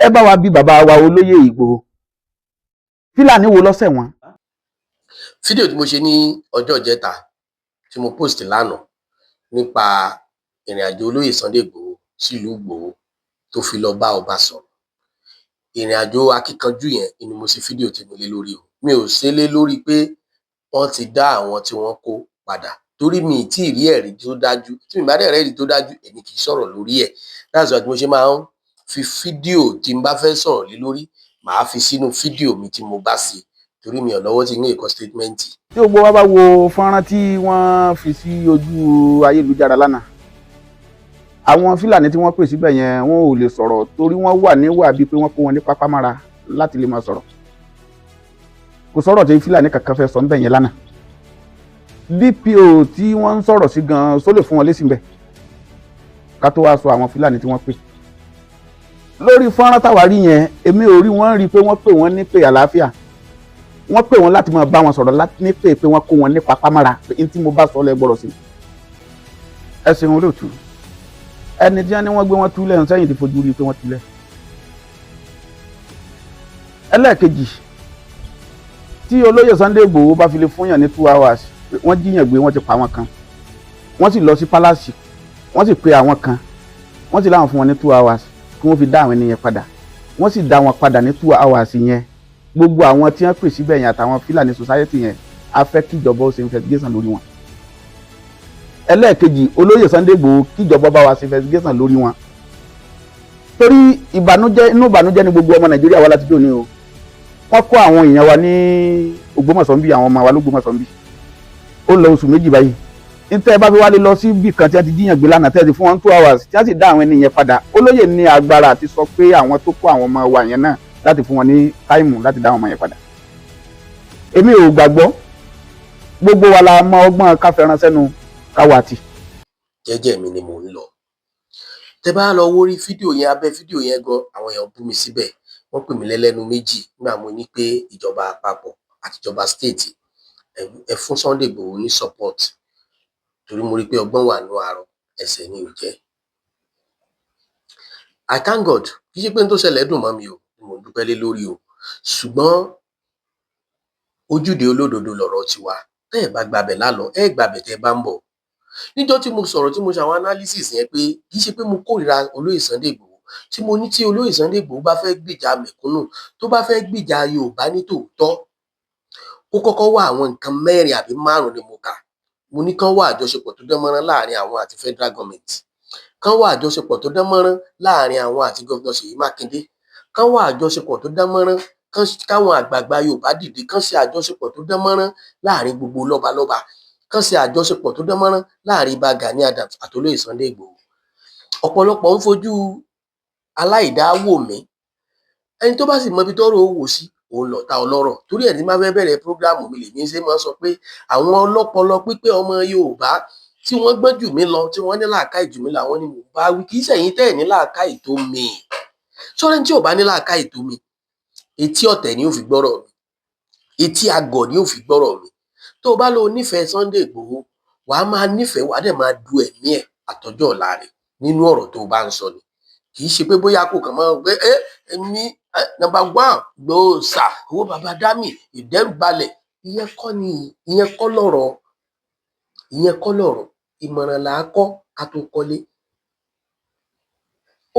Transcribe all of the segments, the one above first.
Ẹ bá wa bí bàbá wa olóyè Ìgbòho, Fúlàní wo lọ́sẹ̀ wọn? Fídíò tí mo ṣe ní ọjọ́ ìjẹta, tí mo post lánàá, nípa ìrìn àjò olóyè Sunday Ìgbòho sílùú Ìgbòho tó fi lọ bá ọba sọ̀rọ̀, ìrìn àjò akíkanjú yẹn ni mo ṣe fídíò tèmi lé lórí o. Mi ò ṣe lé lórí pé wọ́n ti dá àwọn tí wọ́n kó padà, torí mi ì tí ì rí ẹ̀rí tó dájú. Tí mi bá dẹ̀ rẹ́rìí tó dájú, èmi kì í sọ̀rọ̀ lórí ẹ̀. That's why tí mo ṣe máa ń fi fídíò tí n bá fẹ́ sọ̀rọ̀ lé lórí, màá fi sínú fídíò mi tí mo bá ṣe, torí mi ò lọ́wọ́ tí ní ìkọ́ statement. Tí gbogbo wa bá wo fọ́nrán tí wọ́n fi sí ojú ayélujára lánàá, àwọn Fúlàní tí wọ́n pè síbẹ̀ yẹn, wọn ò lè sọ̀rọ̀ torí wọ́n wà níwà bíi pé wọ́n kó wọn ní pápá mára láti lè máa sọ̀rọ̀. Kò sọ̀rọ̀ tí Fúlàní kankan fẹ́ sọ ńbẹ̀ yẹn lánàá. DPO tí wọ́n ń sọ̀rọ̀ sí gan-an só lè fún wọn lésì ńbẹ̀, ká tó wá sọ àwọn Fúlàní tí wọ́n pè lórí fọ́nrán táwa rí yẹn. Èmi ò rí wọ́n rí i pé wọ́n pè wọ́n ní pé àlàáfíà. Wọ́n pè wọ́n láti máa bá wọn sọ̀rọ̀ ní pé pé wọ́n kó wọn ní papámára, pé n tí mo bá sọ lẹ gbọ́dọ̀ sí. Ẹ ṣeun olóòtú. Ẹni tí wọ́n ní wọ́n gbé wọn túlẹ̀ sẹ́yìn ti fojú rí i pé wọ́n túlẹ̀. Ẹlẹ́ẹ̀kejì, tí olóyè Sunday Igboho bá fi lè fún yàn ní 2 hours, wọ́n jíyàn gbé, wọ́n ti pa àwọn kan, wọ́n sì lọ sí palace, wọ́n sì pe àwọn kan, wọ́n sì láwọn fún wọn ní 2 hours kí wọ́n fi dá àwọn ènìyàn padà, wọ́n sì dá wọn padà ní 2 hours yẹn. Gbogbo àwọn tí wọ́n pè síbẹ̀ yẹn àtàwọn Fúlàní society yẹn, a fẹ́ kíjọba ó ṣe investigation lórí wọn. Ẹlẹ́ẹ̀kejì, olóyè Sunday Igboho, kíjọba bá wa ṣe investigation lórí wọn, torí ìbànújẹ́, inú ìbànújẹ́ ni gbogbo ọmọ Nàìjíríà wá láti dòní o. Wọ́n kó àwọn èèyàn wa ní Ògbómọ̀ṣọ́ ń bí, àwọn ọmọ wa l'Ógbómọ̀ṣọ́ ń bí, ó lọ oṣù 2 báyìí. Níta ẹ bá fi wálé lọ sí ibì kan tí wọ́n ti jíyàn gbé lánàá, tẹ́tí fún wọn 2 hours, tí wọ́n sì dá àwọn ènìyàn padà, olóyè ní agbára àti sọ pé àwọn tó kó àwọn ọmọ wa yẹn náà, láti fún wọn ní time láti dá àwọn ọmọ yẹn padà. Èmi ò gbàgbọ́. Gbogbo wa la mọ ọgbọ́n káfẹ́ràn sẹ́nu káwa tì. Jẹ́jẹ́ mi ni mò ń lọ. Tẹ bá lọ wo orí fídíò yẹn, abẹ́ fídíò yẹn gan, àwọn èèyàn bú mi síbẹ̀, wọ́n pè mí lẹ́lẹ́nu méjì nígbà mo ní pé ìjọba àpapọ̀ àti ìjọba state, ẹ fún Sunday Igboho ní support, torí mo rí i pé ọgbọ́n wà nínú àárọ̀ ẹsẹ̀ ni ò jẹ́. I thank God. Kì í ṣe pé n tó ṣẹlẹ̀ dùn mọ́ mi o, mo dúpẹ́ lé lórí o, ṣùgbọ́n ojúde olódodo lọ̀rọ̀ tiwa. Tẹ́ ẹ̀ bá gbabẹ̀ lálọ, ẹ gbabẹ̀ tẹ́ ẹ bá ń bọ̀. Níjọ́ tí mo sọ̀rọ̀, tí mo ṣe àwọn analysis yẹn, pé kì í ṣe pé mo kórìíra olóyè Sunday Igboho, tí mo ní tí olóyè Sunday Igboho bá fẹ́ gbìjà mẹ̀kúnnù, tó bá fẹ́ gbìjà Yorùbá ní tòótọ́, kó kọ́kọ́ wá àwọn nǹkan mẹ́rin àbí márùn ni mo kà. Mo ní kán wá àjọṣepọ̀ tó dán mọ́rán láàrin àwọn àti federal government, kán wá àjọṣepọ̀ tó dán mọ́rán láàrin àwọn àti Governor Ṣèyí Mákindé, kán wá àjọṣepọ̀ tó dán mọ́rán, káwọn àgbààgbà Yorùbá dìde, kán ṣe àjọṣepọ̀ tó dán mọ́rán láàrin gbogbo lọ́balọ́ba, kán ṣe àjọṣepọ̀ tó dán mọ́rán láàrin Ìbà Gani Adams àtolóyè Sunday Igboho. Ọ̀pọ̀lọpọ̀ ń fojú aláìdá wò mí. Ẹni tó bá sì mọ ibi tọ́rọ̀ ó wò sí, òun lọ̀tá ọlọ́rọ̀. Torí ẹ̀ ní bá fẹ́ bẹ̀rẹ̀ program mi, lèmi ṣe máa ń sọ pé àwọn ọlọ́pọlọ pípé ọmọ Yorùbá tí wọ́n gbọ́n jù mí lọ, tí wọ́n ní làákàyè jù mí lọ, àwọn ni mò ń bá wí, kì í ṣẹ̀yin tẹ́ ẹ̀ ní làákàyè tó mi. Sọ́rẹ́ tí ò bá ní làákàyè tó mi, etí ọ̀tẹ̀ ni ó fi gbọ́rọ̀ mi, etí agọ̀ ni ó fi gbọ́rọ̀ mi. Tó o bá lọ nífẹ̀ẹ́ Sunday Igboho, wàá máa nífẹ̀ẹ́, wàá dẹ̀ máa du ẹ̀mí ẹ̀ àtọjọ́ ọ̀la rẹ̀ nínú ọ̀rọ̀ tó o bá ń sọ ni. Kì í ṣe pé bóyá kò kàn máa pé ẹ èmi number one gbòòsà owó baba dami ìdẹ́rùbalẹ̀. Ìyẹn kọ́ ni, ìyẹn kọ́ lọ̀rọ̀, ìyẹn kọ́ lọ̀rọ̀. Ìmọ̀ràn là á kọ́ ká tó kọ́lé.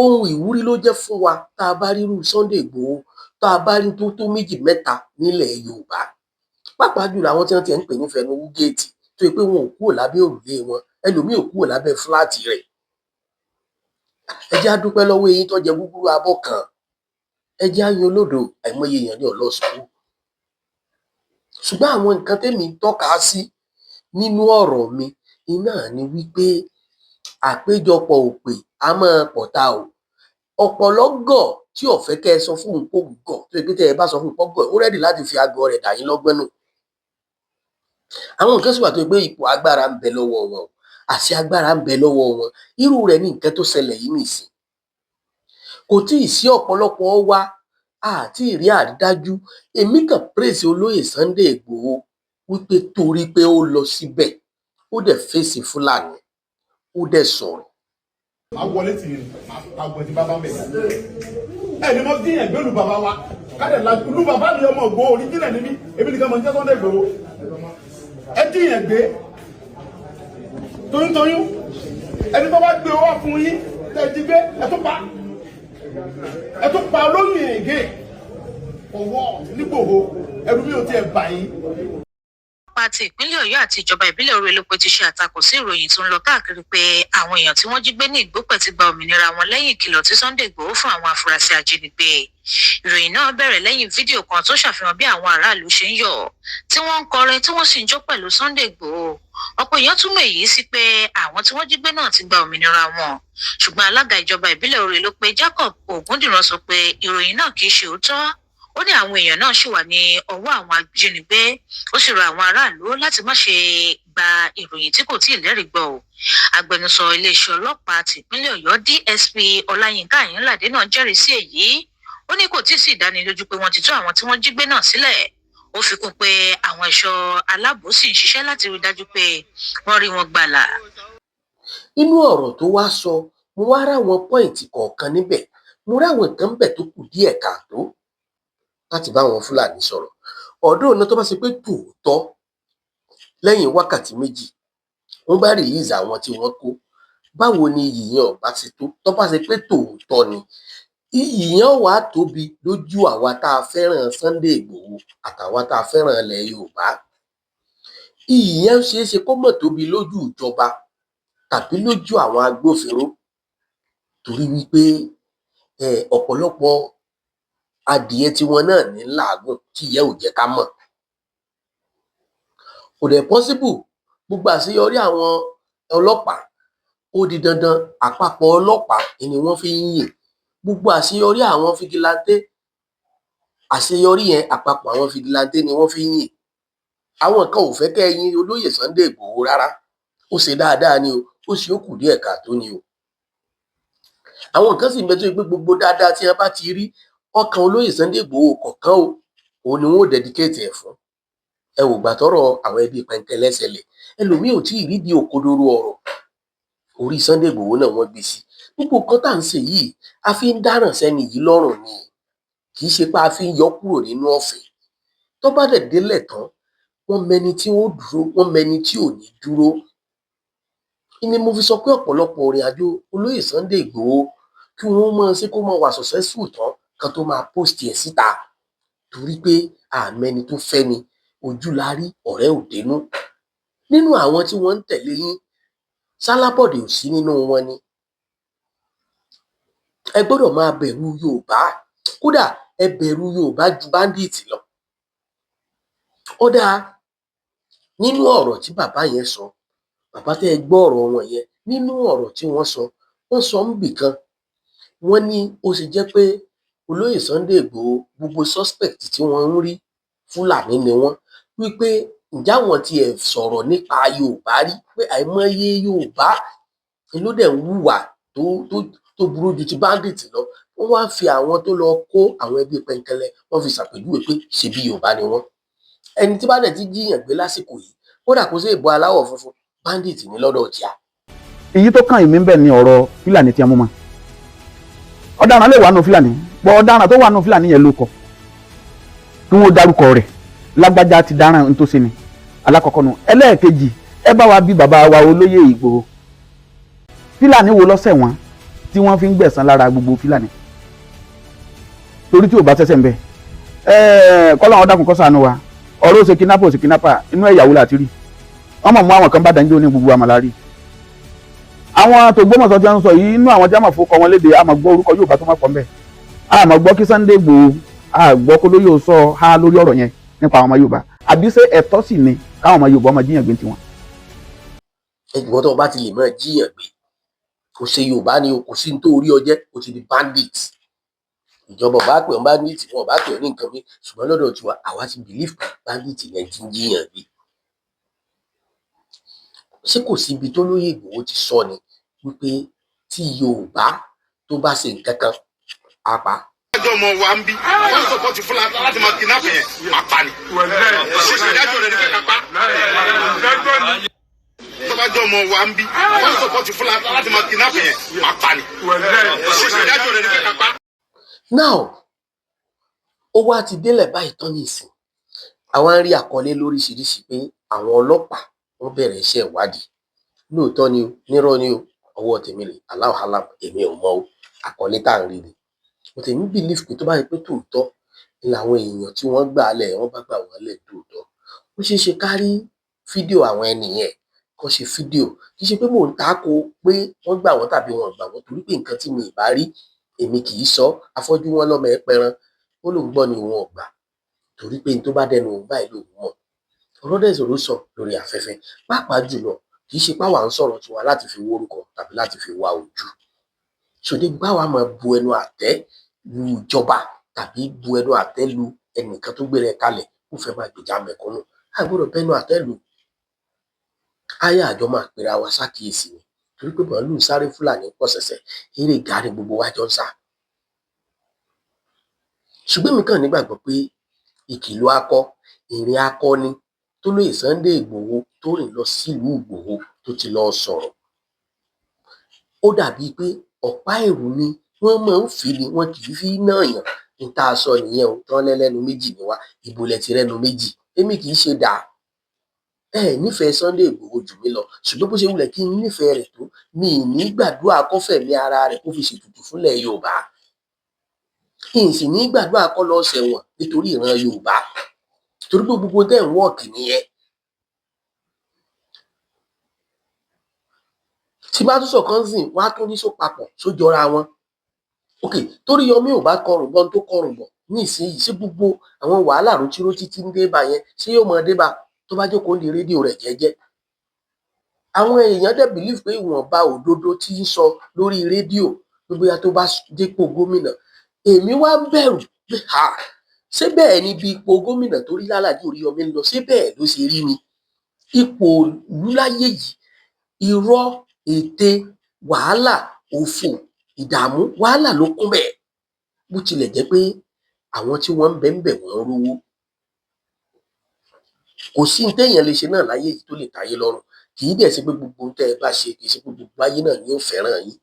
Ohun ìwúrí ló jẹ́ fún wa tá a bá rírú Sunday Igboho, tá a bá rí tó tó méjì mẹ́ta nílẹ̀ Yorùbá, pàápàá jùlọ àwọn tí wọ́n ti ń pè ní fẹnu wúgéètì, tó yẹ pé wọn ò kúrò lábẹ́ òrùlé wọn, ẹlòmíì ò kúrò lábẹ́ flat rẹ̀. Ẹ jẹ́ á dúpẹ́ lọ́wọ́ eyín tó jẹ gúgúrú abọ́ kan. Ẹ jẹ́ á yan olódo. Àìmọye èèyàn ní ó lọ school, ṣùgbọ́n àwọn nǹkan tẹ́mi ń tọ́ka sí nínú ọ̀rọ̀ mi iná ni wípé àpéjọpọ̀ òpè á máa pọ̀ta o. Ọ̀pọ̀lọ́ gọ̀ tí ò fẹ́ kẹ́ ẹ sọ fóun pé òun gọ̀, tó yẹ pé tẹ́ ẹ bá sọ fún un pé ó gọ̀, ó ready láti fi agọ̀ rẹ̀ dà yín lọ́gbọ́n nù. Àwọn nǹkan sì wà tó yẹ pé ipò agbára ń bẹ lọ́wọ́ wọn o, àṣẹ agbára ń bẹ lọ́wọ́ wọn. Irú rẹ̀ ní nǹkan tó ṣẹlẹ̀ yìí nìsín. Kò tí ì sí ọ̀pọ̀lọpọ̀ wa àti ìrí àrídájú. Èmi kàn praise olóyè Sunday Igboho wípé torí pé ó lọ síbẹ̀, ó dẹ̀ fèsì Fúlàní, ó dẹ̀ sọ̀rọ̀. Máa wọlé tì yín, máa pa ọgbọ́n tí bàbá ń bẹ̀. Ẹ ní mo díyàn gbé lu bàbá wa kádẹ la lu bàbá mi ọmọ Ìgbòho oríjìnà níbí, èmi nìkan mọ̀ ní Sunday Ìgbòho. Ẹ díyàn gbé toyúntoyún, ẹni tó bá gbé wá fún yín tẹ ẹ jí gbé, ẹ tún pa, ẹ tún pa olóyún ègé ọwọ́ nígbòho. Ẹrú mi ò tiẹ̀ bà yín. Ọlọ́pàá ti ìpínlẹ̀ Ọ̀yọ́ àti ìjọba ìbílẹ̀ Orílẹ̀-Èkó ti ṣe àtakò sí ìròyìn tó ń lọ káàkiri pé àwọn èèyàn tí wọ́n jí gbé ní Ìgbópẹ̀ ti gba òmìnira wọn lẹ́yìn ìkìlọ̀ tí Sunday Igboho fún àwọn afurasí ajínigbé. Ìròyìn náà bẹ̀rẹ̀ lẹ́yìn fídíò kan tó ṣàfihàn bí àwọn aráàlú ṣe ń yọ̀, tí wọ́n ń kọrin, tí wọ́n sì ń jó pẹ̀lú Sunday Igboho. Ọ̀pọ̀ èèyàn túmọ̀ èyí sí pé àwọn tí wọ́n jí gbé náà ti gba òmìnira wọn, ṣùgbọ́n alága ìjọba ìbílẹ̀ Orílẹ̀-Èkó, Jacob Ògúndìran, sọ pé ìròyìn náà kì í ṣe òótọ́. Ó ní àwọn èèyàn náà ṣì wà ní ọwọ́ àwọn ajínigbé. Ó sì rọ àwọn aráàlú láti má ṣe gba ìròyìn tí kò tíì lẹ́rìí gbọ́ o. Agbẹnusọ iléeṣẹ́ ọlọ́pàá tìpínlẹ̀ Ọ̀yọ́, DSP Ọláyínká Àyínládé náà jẹ́rìí sí èyí. Ó ní kò tíì sí ìdánilójú pé wọ́n ti tú àwọn tí wọ́n jí gbé náà sílẹ̀. Ó fi kún pé àwọn ẹ̀ṣọ́ aláàbò sì ń ṣiṣẹ́ láti rí i dájú pé wọ́n rí wọn gbàlà. Nínú ọ̀rọ̀ tó wá sọ, mo wá ráwọn point kọ̀ọ̀kan níbẹ̀, mo ráwọn kan níbẹ̀ tó kù díẹ̀ káàtó láti bá àwọn Fúlàní sọ̀rọ̀. Ọ̀dọ́ náà, tó bá ṣe pé tòótọ́ lẹ́yìn wákàtí 2 wọ́n bá release àwọn tí wọ́n kó, báwo ni iyì yẹn ò bá ṣe tó? Tó bá ṣe pé tòótọ́ ni, iyì yẹn wàá tóbi lójú àwa tá a fẹ́ràn Sunday Ìgbòho àtàwa tá a fẹ́ràn ilẹ̀ Yorùbá. Iyì yẹn ṣeé ṣe kó mọ̀ tóbi lójú ìjọba tàbí lójú àwọn agbófinró, torí wípé ọ̀pọ̀lọpọ̀ adìẹ tiwọn náà ní làágùn tí ìyẹ́ ò jẹ́ ká mọ̀. Kò dẹ̀ possible, gbogbo àṣeyọrí àwọn ọlọ́pàá, ó di dandan àpapọ̀ ọlọ́pàá ni wọ́n fi ń yìn. Gbogbo àṣeyọrí àwọn vigilante, àṣeyọrí yẹn, àpapọ̀ àwọn vigilante ni wọ́n fi ń yìn. Àwọn kan ò fẹ́ kẹ́ ẹ yin olóyè Sunday Ìgbòho rárá. Ó ṣe dáadáa ni o, ó ṣe ó kù díẹ̀ káàtó ni o. Àwọn kan sì ń bẹ tó ṣe pé gbogbo dáadáa tí wọ́n bá ti rí, ọkàn olóyè Sunday Ìgbòho kọ̀ọ̀kan o, òun ni wọ́n ó dedicate ẹ̀ fún. Ẹ wò gbà tọ́rọ̀ àwọn ẹbí Pẹ̀ńkẹ́lẹ́ ṣẹlẹ̀, ẹlòmíì ò tí ì rídìí òkodoro ọ̀rọ̀, orí Sunday Ìgbòho náà wọ́n gbé sí. Gbogbo nǹkan tá à ń ṣe yìí, a fi ń dáràn sẹ́ni yìí lọ́rùn ni, kì í ṣe pé a fi ń yọ kúrò nínú ọ̀fìn. Tó bá dẹ̀ délẹ̀ tán, wọ́n mẹni tí ó dúró, wọ́n mẹni tí ò ní dúró. Ni mo fi sọ pé ọ̀pọ̀lọpọ̀ ìrìn àjò olóyè Sunday Ìgbòho, kí wọ́n máa ṣe kó máa wà successful tán kan tó máa post ẹ̀ síta, torí pé àmẹni tó fẹ́ ni ojú la rí, ọ̀rẹ́ ò dénú. Nínú àwọn tí wọ́n ń tẹ̀lé yín, sálábọ̀dé ò sí nínú wọn ni. Ẹ gbọ́dọ̀ máa bẹ̀rù Yorùbá. Kódà ẹ bẹ̀rù Yorùbá ju bandit lọ. Ó dáa, nínú ọ̀rọ̀ tí bàbá yẹn sọ, bàbá tẹ́ ẹ gbọ́ ọ̀rọ̀ wọn yẹn, nínú ọ̀rọ̀ tí wọ́n sọ, wọ́n sọ níbì kan, wọ́n ní ó ṣe jẹ́ pé olóyè Sunday Ìgbòho, gbogbo suspect tí wọ́n ń rí, Fúlàní ni wọ́n, wípé ǹjẹ́ àwọn tiẹ̀ sọ̀rọ̀ nípa Yorùbá rí, pé àìmọye Yorùbá ló dẹ̀ ń hùwà tó burú ju ti bandit lọ. Wọ́n wá fi àwọn tó lọ kó àwọn ẹbí Pẹ̀ńkẹ́lẹ́, wọ́n fi ṣàpèjúwe pé ṣebí Yorùbá ni wọ́n. Ẹni tí bá dẹ̀ ti jíyàn gbé lásìkò yìí, kódà kó sí ìbọn aláwọ̀ funfun, bandit ní lọ́dọ̀ tíá. Èyí tó kàn mí ń bẹ̀ ni ọ̀rọ̀ Fúlàní tí a mú mọ́. Ọ̀daràn lè wà nù Fúlàní pọ̀, ọ̀daràn tó wà nù Fúlàní yẹn ló kọ kí wọ́n dárúkọ rẹ̀, lágbájá ti dáràn nítòsí ni. Alákọ̀ọ́kọ́ nu. Ẹlẹ́ẹ̀kejì, ẹ bá wa bí bàbá wa olóyè Ìgbòho, Fúlàní wo lọ́sẹ̀ wọn tí wọ́n fi ń gbẹ̀san lára gbogbo Fúlàní? Torí tí ò bá ṣẹ̀ṣẹ̀ ń bẹ kọ́lá wọn dákun kó ṣàánú wa. Ọ̀rọ̀ ó ṣe kidnapper, ó ṣe kidnapper, inú ẹ̀yàwó la ti rí. Wọ́n mọ̀ mú àwọn kan bá dáńjọ́ ní gbogbo àmàlà rí. Àwọn tògbómọ̀ṣọ́ tí wọ́n ń sọ yìí, inú àwọn tí wọ́n mọ̀ fún kọ wọn léde, àmọ́ gbọ́ orúkọ Yorùbá tó má pọ̀ ńbẹ̀, àmọ́ gbọ́ kí Sunday Igboho, àgbọ́ kó lóye sọ ha lórí ọ̀rọ̀ yẹn nípa àwọn ọmọ Yorùbá. Àbí ṣé ẹ̀tọ́ sì ni káwọn ọmọ Yorùbá ọmọ jíyàn gbé tiwọn? Ìwọ tó o bá ti lè máa jíyàn gbé, kò ṣe Yorùbá ni o, kò sí ní tó orí ọjẹ́, o ti di bandit. Ìjọba ò bá pè ọ́ bandit, wọn ò bá pè ọ́ ní nǹkan mi, ṣùgbọ́n lọ́dọ̀ tiwa, àwa ti believe pé bandit yẹn ti ń jíyàn gbé. Ṣé kò síbi tó lóye Ìgbòho ti sọ ni wípé tí Yorùbá tó bá ṣe nǹkan kan, á pa? Ìdájọ́ ọmọ wa ń bí wọ́n support Fúlàní láti máa kidnap yẹn, máa pa ni. Ṣíṣe ìdájọ́ rẹ̀ ní fẹ́ ká pa. Tó bá jẹ́ ọmọ wa ń bí wọ́n support Fúlàní láti máa kidnap yẹn, máa pa ni. Ìdájọ́ rẹ̀ ní pé ká pa. Now, ó wá ti délẹ̀ báyìí tán nísìn, àwa ń rí àkọlé lóríṣiríṣi pé àwọn ọlọ́pàá wọ́n bẹ̀rẹ̀ iṣẹ́ ìwádìí. Lóòótọ́ ni o, nírọ́ ni o, ọwọ́ tèmi rè, Allahu alam, èmi ò mọ̀ o. Àkọlé tá à ń rí ni. But èmi believe pé tó bá yẹ pé tòótọ́ ni làwọn èèyàn tí wọ́n gbà lẹ̀, wọ́n bá gbà wọ́n lẹ̀ tòótọ́, ó ṣeé ṣe ká rí fídíò àwọn ẹni yẹn, kán ṣe fídíò. Kì í ṣe pé mò ń tako pé wọ́n gbà wọ́n tàbí wọn ò gbà wọ́n, torí pé nǹkan tí mi ì bá rí, èmi kì í sọ. Afọ́jú wọn lọ́mọ ẹ pẹran, ó lóun gbọ́ ni òun ò gbà, torí pé n tó bá dẹnu òun báyìí lòun mọ̀. Ọ̀rọ̀ dẹ̀ ṣòro sọ lórí afẹ́fẹ́, pàápàá jùlọ kì í ṣe páwa ń sọ̀rọ̀ tiwa láti fi wórúkọ tàbí láti fi wá ojú ṣòdé báwa máa bu ẹnu àtẹ́ lu ìjọba tàbí bu ẹnu àtẹ́ lu ẹnìkan tó gbéra ẹ̀ kalẹ̀ kó fẹ́ máa gbèjà mẹ̀kúnnù. A gbọ́dọ̀ bẹnu àtẹ́ lù. Áyà àjọ máa pera wa sákìyèsí ni, torí pé màálù ń sáré, Fúlàní pọ̀ ṣẹ̀ṣẹ̀, eré ìgá ni gbogbo wa jọ ń sá. Ṣùgbọ́n èmi kàn nígbàgbọ́ pé ìkìlọ̀ akọ, ìrìn akọni tó lóye Sunday Ìgbòho tó rìn lọ sílùú Ìgbòho tó ti lọ sọ̀rọ̀, ó dàbíi pé ọ̀pá ẹ̀rù ni wọ́n máa ń fi ni wọn kì í fi nàyàn. Ní tá a sọ nìyẹn o. Tán lẹ́lẹ́nu méjì ni wá, ibo lẹ ti rẹ́nu méjì? Èmi kì í ṣe dà. Ẹ nífẹ̀ẹ́ Sunday Ìgbòho jù mí lọ, ṣùgbọ́n bó ṣe wulẹ̀ kí n nífẹ̀ẹ́ rẹ̀ tó, mi ì ní gbàdúrà kó fẹ̀mí ara rẹ̀ kó fi ṣètùtù fúnlẹ̀ Yorùbá. Kí n sì ní gbàdúrà kó lọ ṣẹ̀wọ̀n nítorí ìran Yorùbá, torí pé gbogbo tẹ́ ń wọ́ọ̀kì nìyẹn. Tí bá tún sọ̀kan sìn, wọ́n á tún ní sọ papọ̀ sójọra wọn. Ok, torí Yọmí ò bá kọrùn bọ́n tó kọrùn bọ̀ ní ìsinyìí, ṣé gbogbo àwọn wàhálà rótírótí tí ń dé bá yẹn, ṣé yóò máa dé bá tó bá jókòó ní rédíò rẹ̀ jẹ́jẹ́? Àwọn èèyàn dẹ̀ believe pé ìwọ̀nba òdodo tí ń sọ lórí rédíò pé bóyá tó bá dépò gómìnà. Èmi wá ń bẹ̀rù pé ha, ṣé bẹ́ẹ̀ ni bí ipò gómìnà tó rí Lálàjì Oríyọmí ń lọ, ṣé bẹ́ẹ̀ ló ṣe rí ni? Ipò ìlú láyé yìí, irọ́, ète, wàhálà, òfò, ìdààmú, wàhálà ló kún bẹ́ẹ̀. Bó tilẹ̀ jẹ́ pé àwọn tí wọ́n ń bẹ ń bẹ̀ wọ́n ń rówó, kò sí ní téèyàn lè ṣe náà láyé yìí tó lè táyé lọ́rùn. Kì í dẹ̀ ṣe pé gbogbo ohun tẹ́ ẹ bá ṣe, kì í ṣe pé gbogbo ayé náà ni ó fẹ́ràn yín.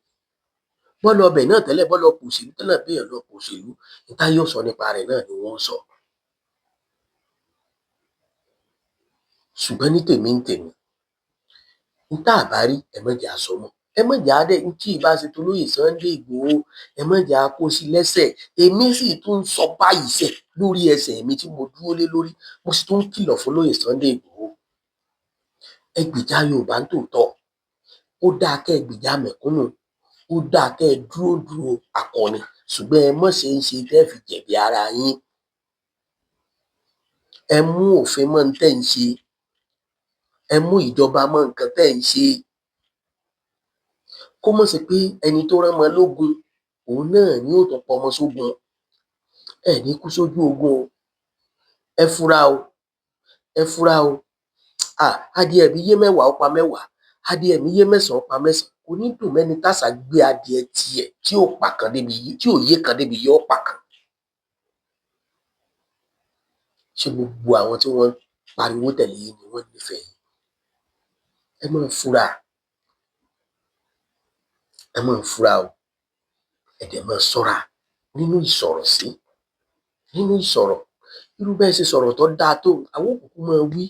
Bọ́lọ ọbẹ̀ náà tẹ́lẹ̀, bọ́lọ kò òṣèlú tẹ́lẹ̀, béèyàn lọ kò òṣèlú, níta yóò sọ nípa rẹ̀ náà ni wọ́n ń sọ. Ṣùgbọ́n ní tèmi ń tèmi, n tá a bá rí, ẹ má jẹ́ á sọ mọ́, ẹ má jẹ́ á dẹ̀ tí ì bá ṣe tolóyè Sunday Ìgbòho, ẹ má jẹ́ á kó sí lẹ́sẹ̀. Èmi sì tún ń sọ báyìí sẹ̀ lórí ẹsẹ̀ mi tí mo dúró lé lórí, mo sì tún ń kìlọ̀ fún lóyè Sunday Ìgbòho. Ẹ gbèjà Yorùbá ń tòótọ́, ó dáa kẹ́ ẹ gbèjà mẹ̀kúnnù, ó dáa kẹ́ ẹ dúró dúró akọni, ṣùgbọ́n ẹ má ṣe ń ṣe tẹ́ fi jẹ̀bi ara yín. Ẹ mú òfin mọ́ ń tẹ́ ń ṣe, ẹ mú ìjọba mọ́ nǹkan tẹ́ ń ṣe. Kó mọ̀ sí pé ẹni tó rán mọ́ lógun, òun náà ni ó tún pọmọ sógun. Ẹ ní kú sójú ogun o. Ẹ fura o, ẹ fura o. Adìẹ mi yé mẹ́wàá, ó pa mẹ́wàá. Adìẹ mi yé mẹ́sàn-án, ó pa mẹ́sàn-án. Kò ní dùn mẹ́ni tásà gbé adìẹ tiẹ̀ tí ò pa kan débi, tí ò yé kan débi yóò pa kan. Ṣé gbogbo àwọn tí wọ́n pariwo tẹ̀lé yín ni wọ́n nífẹ̀ẹ́ yín? Ẹ máa fura, ẹ máa fura o. Ẹ dẹ̀ máa ṣọ́ra nínú ìsọ̀rọ̀ sí, nínú ìsọ̀rọ̀. Irú bẹ́ẹ̀ ṣe sọ̀rọ̀ tó dáa tó, àwọn òkùnkùn máa wí.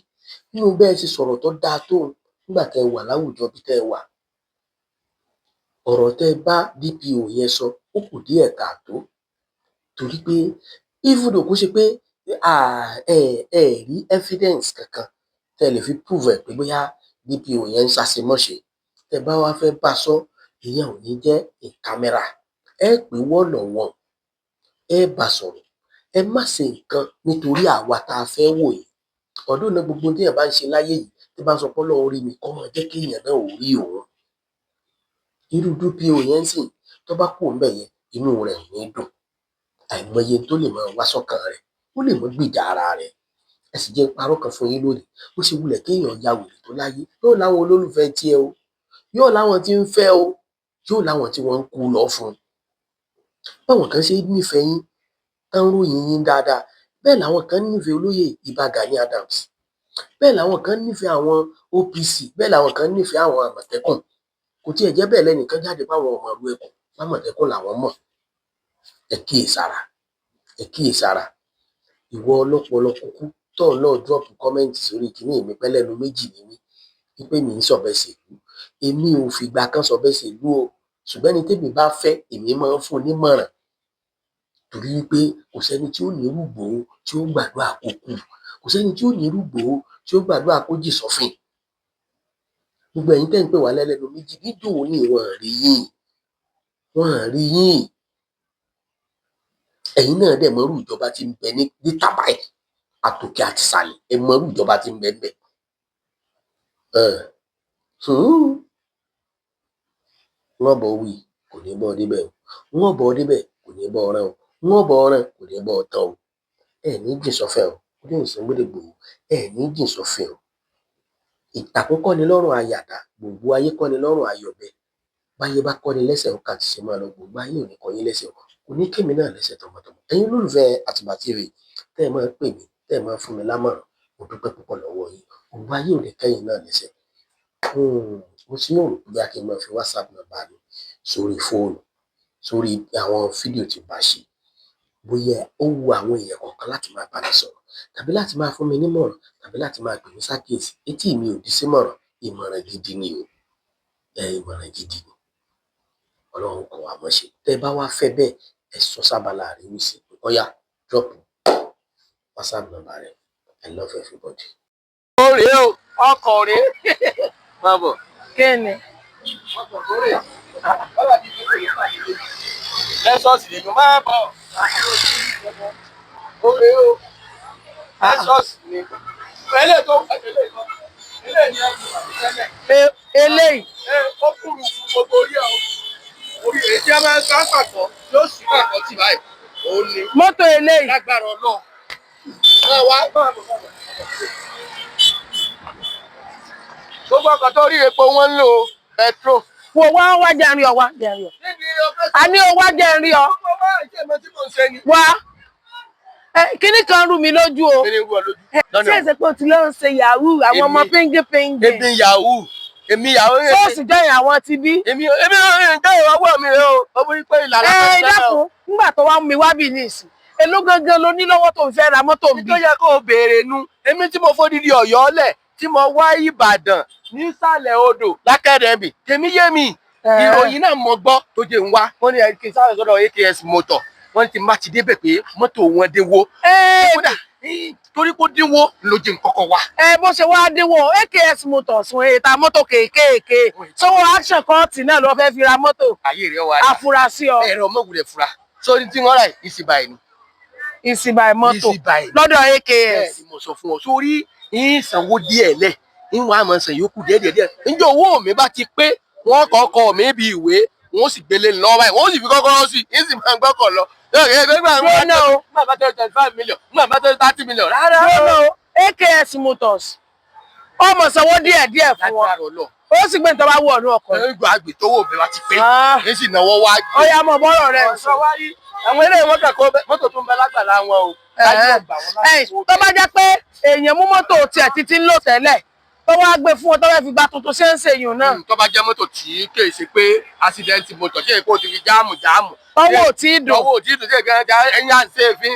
Nínú bẹ́ẹ̀ ṣe sọ̀rọ̀ tó dáa tó nígbà tẹ́ ẹ wà láwùjọ bí tẹ́ ẹ wà, ọ̀rọ̀ tẹ́ ẹ bá DPO yẹn sọ, ó kù díẹ̀ káàtó. Torí pé even though kó ṣe pé ẹ ẹ rí evidence kankan tẹ́ ẹ lè fi prove ẹ̀ pé bóyá DPO yẹn ń ṣàṣemọ́ṣe, tẹ́ bá wá fẹ́ bá sọ, ìyẹn ò ní jẹ́ in camera. Ẹ pè one on one, ẹ bá sọ̀rọ̀. Ẹ má ṣe nǹkan nítorí àwa tá a fẹ́ wò yìí. Ọdún náà, gbogbo téèyàn bá ń ṣe láyé yìí, tí bá ń sọ pé Ọlọ́run rí mi, kó máa jẹ́ kí èèyàn náà ò rí òun. Irú DPO yẹn ń sìn, tó bá kúrò ńbẹ̀ yẹn, inú rẹ̀ ò ní dùn. Àìmọye tó lè máa wá sọ́kàn rẹ̀, ó lè mọ́ gbìjà ara rẹ̀. Ẹ sì jẹ́ n parọ́ kan fún yín lónìí. Bó ṣe wulẹ̀ kéèyàn ya wèrè tó láyé, yóò láwọn olólùfẹ́ tiẹ̀ o, yóò láwọn tí ń fẹ́ o, yóò láwọn tí wọ́n ń kú lọ fún un. Báwọn kan ṣe nífẹ̀ẹ́ yín, tán ń ròyìn yín dáadáa, bẹ́ẹ̀ làwọn kan nífẹ̀ẹ́ olóyè Ìbà Gani Adams. Bẹ́ẹ̀ làwọn kan nífẹ̀ẹ́ àwọn OPC, bẹ́ẹ̀ làwọn kan nífẹ̀ẹ́ àwọn Àmọ̀tẹ́kùn. Kò tiẹ̀ jẹ́ bẹ́ẹ̀, lẹ́nìkan jáde fáwọn ọmọ ìlú ẹkùn, fámọ̀tẹ́kùn làwọn mọ̀. Ẹ kíyèsára, ẹ kíyèsára. Ìwọ ọlọ́pọlọ kúkú tó náà drop comment sórí kinní mi pẹ́lẹ́nu méjì ni mí, wípé mi ń sọ̀bẹ ṣèlú. Èmi ò fìgbà kan sọ̀bẹ ṣèlú o, ṣùgbọ́n ẹni tẹ́mi bá fẹ́, èmi máa ń fún nímọ̀ràn, torí wípé kò sẹ́ni tí ó ní irú Ìgbòho tí ó gbàdúrà kó kú, kò sẹ́ni tí ó ní irú Ìgbòho tí ó gbàdúrà kó jì sọ́fìn. Gbogbo ẹ̀yin tẹ́ ń pè wá lẹ́lẹ́nu méjì níjó ní, wọ́n rí yín, wọ́n rí yín. Ẹ̀yin náà dẹ̀ mọ́rú ìjọba tí ń bẹ ní níta báyìí, àtòkè àti ìsàlẹ̀. Ẹ mọ́rú ìjọba tí ń bẹ ń bẹ. Wọ́n bọ̀ wí, kò ní bọ́ débẹ̀ o. Wọ́n bọ̀ débẹ̀, kò ní bọ́ ọ̀ràn o. Wọ́n bọ̀ ọ̀ràn, kò ní bọ́ ọ̀tán o. Ẹ ní jìn sọ́fẹ̀ o. Olóyè Sunday Igboho, ẹ ní jìn sọ́fẹ̀ o. Ìtàkùn kọ́ni lọ́rùn àyàdá, gbogbo ayé kọ́ni lọ́rùn ayọ̀bẹ. Báyé bá kọ́ni lẹ́sẹ̀, ó kà ti ṣe máa lọ. Gbogbo ayé ò ní kọ́ yín lẹ́sẹ̀ o, kò ní kémi náà lẹ́sẹ̀ tọmọtọmọ. Ẹ̀yin olólùfẹ́ Àtìbà TV tẹ́ ẹ máa ń pè mí, tẹ́ ẹ máa ń fún mi lámọ̀ràn, mo dúpẹ́ púpọ̀ lọ́wọ́ yín. Gbogbo ayé ò ní kẹ́yìn náà lẹ́sẹ̀. Mo ti ń rò bóyá kí n máa fi WhatsApp number mi sórí fóònù, sórí àwọn fídíò tí n bá ṣe, bóyá ó wu àwọn èèyàn kọ̀ọ̀kan láti máa bá mi sọ̀rọ̀, tàbí láti máa fún mi nímọ̀ràn, tàbí láti máa pè mí sákìyèsí. Etí mi ò di sí mọ̀ràn, ìmọ̀ràn gidi ni o. Ẹ ìmọ̀ràn gidi ni. Ọlọ́run kọ́ wa mọ̀ ṣe. Tẹ́ ẹ bá wá fẹ́ bẹ́ẹ̀, ẹ sọ sábàlá àríwísí, ọ̀yá drop WhatsApp number rẹ. I love everybody. Ó rèé o, ọkọ̀ rèé, máa bọ̀. Kí ni? Ọkọ̀ tó rèé bọ́lá bíi pé kò ní pàdé lójú lẹ́sọ̀ọ̀sì lèmi, máa bọ̀. Ó rèé o, lẹ́sọ̀ọ̀sì ni eléyìí tó eléyìí kan, eléyìí ni ẹ fi wà ní tẹ́lẹ̀. Eléyìí. Ẹ ó kúrú fún gbogbo orí ẹ o, orí èyí tí a máa ń sá pàtó yóò sì pàtó tì báyìí, òun ni. Mọ́tò eléyìí. Lágbára Ọlọ́run. Máa wá, máa bọ̀, máa bọ̀. Gbogbo ọkọ̀ tó rí, epo wọn ń lò, petrol. Wo wá, wá jẹ́ n rí ọ, wá jẹ́ n rí ọ. Níbi ọkọ̀. A ní o wá jẹ́ n rí ọ. Gbogbo wá ìṣe ìmọ̀ tí mò ń ṣe ni. Wá ẹ, kíní kan rú mi lójú o. Kí ni rú ọ lójú? Ṣé èsè pé o ti lọ ń ṣe yahoo àwọn ọmọ Èmi. píngípíngí? Èmi yahoo, èmi yahoo. Ṣọ́ọ̀ṣì jọyìn àwọn ti bí. Èmi nǹkan ìwọ́wọ́ mi rẹ o, ó bí pé ìlànà Ẹ dákun, nígbà tó wá mú mi wá bí ní ìsìn, èló gangan ló ní lọ́wọ́ tó ń fẹ́ ra mọ́tò ń bí? Tó yẹ kó o béèrè nu, èmi tí mo fódìdí Ọ̀yọ́ lẹ̀, tí mo wá Ìbàdàn nísàlẹ̀ odò lákẹ́dẹ̀ẹ́bì, tèmi yé mi. Ìròyìn náà mo gbọ́ tó jẹ́ ń wá, wọ́n ní kí n sáré sọ́dọ̀ AKS motor, wọ́n ti má ti débẹ̀ pé mọ́tò wọn dínwó. Kódà torí kó dínwó ló jẹ́ nkọ́kọ́ wá. Ẹ bó ṣe wá dínwó, AKS Motors wọn èta mọ́tò kéékèèké, sówó action kọ́ọ̀tì náà ló fẹ́ fi ra mọ́tò? Ayé rẹ̀ wà dá. Afurasí ọ. Ẹ̀rọ mọ̀wulẹ̀ fura sórí tí wọ́n rà yìí, ìsìnbáyìí ni. Ìsìnbà mọ́tò Easy buy. lọ́dọ̀ Bẹ́ẹ̀ AKS. ni mo sọ fún ọ, sórí ìsanwó díẹ̀ lẹ̀, ìwọ̀n àmọ́ sàn yòókù díẹ̀ díẹ̀ díẹ̀. Níjọ́ owó mi bá ti pé, wọ́n kọ́kọ́ mi bí ìwé, wọ́n sì gbélé lọ báyìí, wọ́n sì fi kọ́kọ́rọ́ sí i, sì máa gbọ́kọ̀ lọ. Gbóná o. Nígbà bá tẹ́ 25 million, nígbà bá tẹ́ 30 million, rárá. Gbóná o, AKS Motors, ọmọ sanwó díẹ̀ díẹ̀ fún wọn, Lágbára Ọlọ́run. ó sì gbé nítorí wá wọ ọ̀nù ọkọ̀. Ẹgbẹ́ àgbè tówó mi bá ti pé, Ah. ní sì náwó wá gbé. Ọ̀yà mọ̀ bọ́rọ̀ rẹ̀. Ọ̀sán wá rí àwọn eléyìí, wọ́n kà kó mọ́tò tó ń bẹ lágbàlá wọn o. Láyé ọgbà wọn láti kó. Tó bá jẹ́ pé èèyàn mú mọ́tò tiẹ̀ títí ń lò tẹ́lẹ̀, tó wá gbé fún wọn, tó fẹ́ fi gba tuntun, ṣé ń ṣèyùn náà? Tó bá jẹ́ mọ́tò tí kì í ṣe pé accident motor, ṣé èkó ti fi jam jam. Ọwọ́ ò tí ì dùn. Ọwọ́ ò tí ì dùn, ṣé èkó ẹ̀yìn à ń ṣe é fi.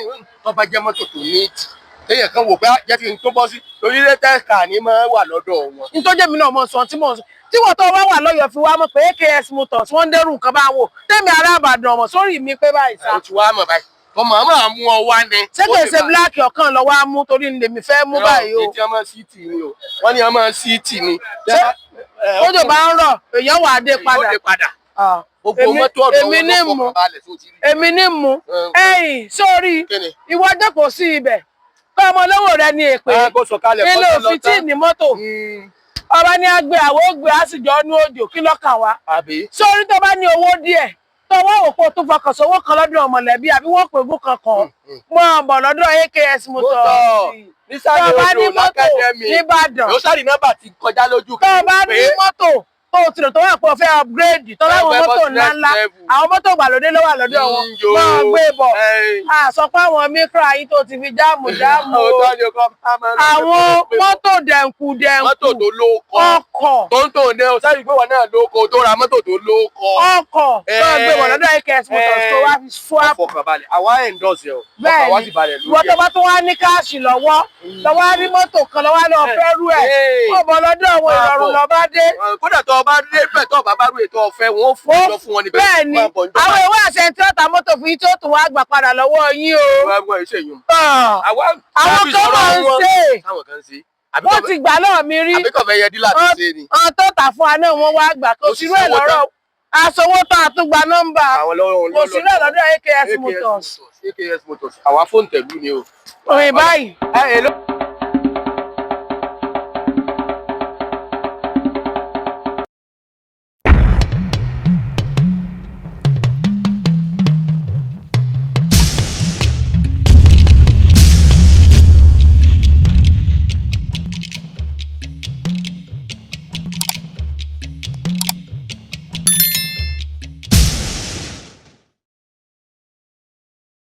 Tó bá jẹ́ mọ́tò tó ní tì, téèyàn kan wò pé jẹ́ kí n tó bọ́ sí torí latest car ní máa wà lọ́dọ̀ wọn. Nítorí èmi náà mọ̀ sọ tí mò ń sọ, tí wọ́n tó wá wà lọ́yọ̀ọ́ fi wá mọ̀ pé AKS Motors wọ́n ń dẹ́rù nǹkan bá wò, tẹ́mi ará Ìbàdàn ọmọ sórí mi pé báyìí sá. Ó ti wá mọ̀ báyìí, mo mọ̀ máa mú ọ wá ni. Ṣé kìí ṣe black ọ̀kan lọ́wọ́ á mú, torí ní lèmi fẹ́ mú báyìí o? Èyí tí wọ́n máa sí tì ní o, wọ́n ní wọ́n máa sí tì ní. Ṣé tójò bá ń rọ̀, èèyàn wà á dé Ó padà? dé padà. Ah. Gbogbo mọ́tò ọ̀dọ̀ Èmi wọn ní ló mú. fọkàn balẹ̀ tó ti rí. Èmi ní mú. Ẹ̀yìn sórí Kí ni? ìwọ jókòó sí ibẹ̀ kọ́ ọmọ olówó rẹ ní èpè. Ah, kó sọ̀kalẹ̀, kó ilé tó lọ òfin tí tán. ní mọ́tò ọba ní àgbẹ̀ àwọn ògbé àsìjọ ní òjò, kí lọ́kàn wá? Àbí. Sórí tó bá ní owó díẹ̀, tó wá òpó tó fọkàn sówó kan lọ́dún mọ̀lẹ́bí, àbí wọ́n pè gún kankan mọ́ ọ̀bọ̀ lọ́dọ̀ AKS Motors. Mọ́tò nísàlẹ̀ Tó bá ní odò mọ́tò lákàdẹ́mì. nìbàdàn. Yóò sáré nọ́mbà ti kọjá lójú. Tó bá ní mọ́tò. Tó o ti rò tó wà pé o fẹ́ upgrade tó láwọn Ẹ fẹ́ bọ́ mọ́tò sí next ńláńlá, level. àwọn mọ́tò ìgbàlódé ló wà lọ́dọ̀ wọn. Yíyó. Máa gbé bọ̀. Ẹ̀yìn. A sọ pé àwọn Micra yìí tó ti fi jáàmù jáàmù o. Òótọ́ ni o kọ́ máa ń lọ Àwọn pé pé mọ́tò dẹ̀nkù dẹ̀nkù. Mọ́tò tó lóko. Ọkọ̀. Tó ń tò ní o sáré pé wọn náà lóko tó ra mọ́tò tó lóko. Ọkọ̀ tó gbé bọ̀ lọ́dọ̀ AKS Motors tó wá fi swap. Ọfọkànbalẹ̀, àwa endorse ẹ o. Bẹ́ẹ̀ Ọkàn wa ni, sì balẹ̀ ìwọ lórí tó ẹ̀. bá tún wá ní cash lọ́wọ́, lọ́wọ́ á rí mọ́tò kan lọ́wọ́ á lọ fẹ́ rú ẹ̀. Hey. Ó bọ̀ lọ́dọ̀ àwọn, Máa ìrọ̀rùn bọ̀. lọ bá dé. Kódà tó o bá dé bẹ̀, tó o bá bá rú ètò ọ̀fẹ́, wọn ó fún ìjọ fún wọn níbẹ̀. Bẹ́ẹ̀ ni, Máa bọ̀ níjọba. àwọn ìwé àṣẹ tí ó ta mọ́tò fún yín tí ó tún wá gbà padà lọ́wọ́ yín o. Wọ́n wọ́n ṣe yun. Ah, Àwa àwọn kan máa ń ṣe é. Táwọn kan ń ṣe. Wọ́n ti gbà lọ́ọ̀ mi rí. Àbíkọ̀ fẹ́ yẹ dílà tó ṣe ni. Àwọn tó tà fún wa náà, wọ́n wá gbà. Kò Ó sì sírú ẹ̀ sanwó tán. lọ́rọ̀ aṣọwó tó àtúgba nọ́mbà. Àwọn lọ́wọ́ Kò sírú ẹ̀ lọ́dọ̀ AKS Motors. AKS Motors. Àwa fóònù tẹ̀lú ni o. Òyìn báyìí. Ẹ èló.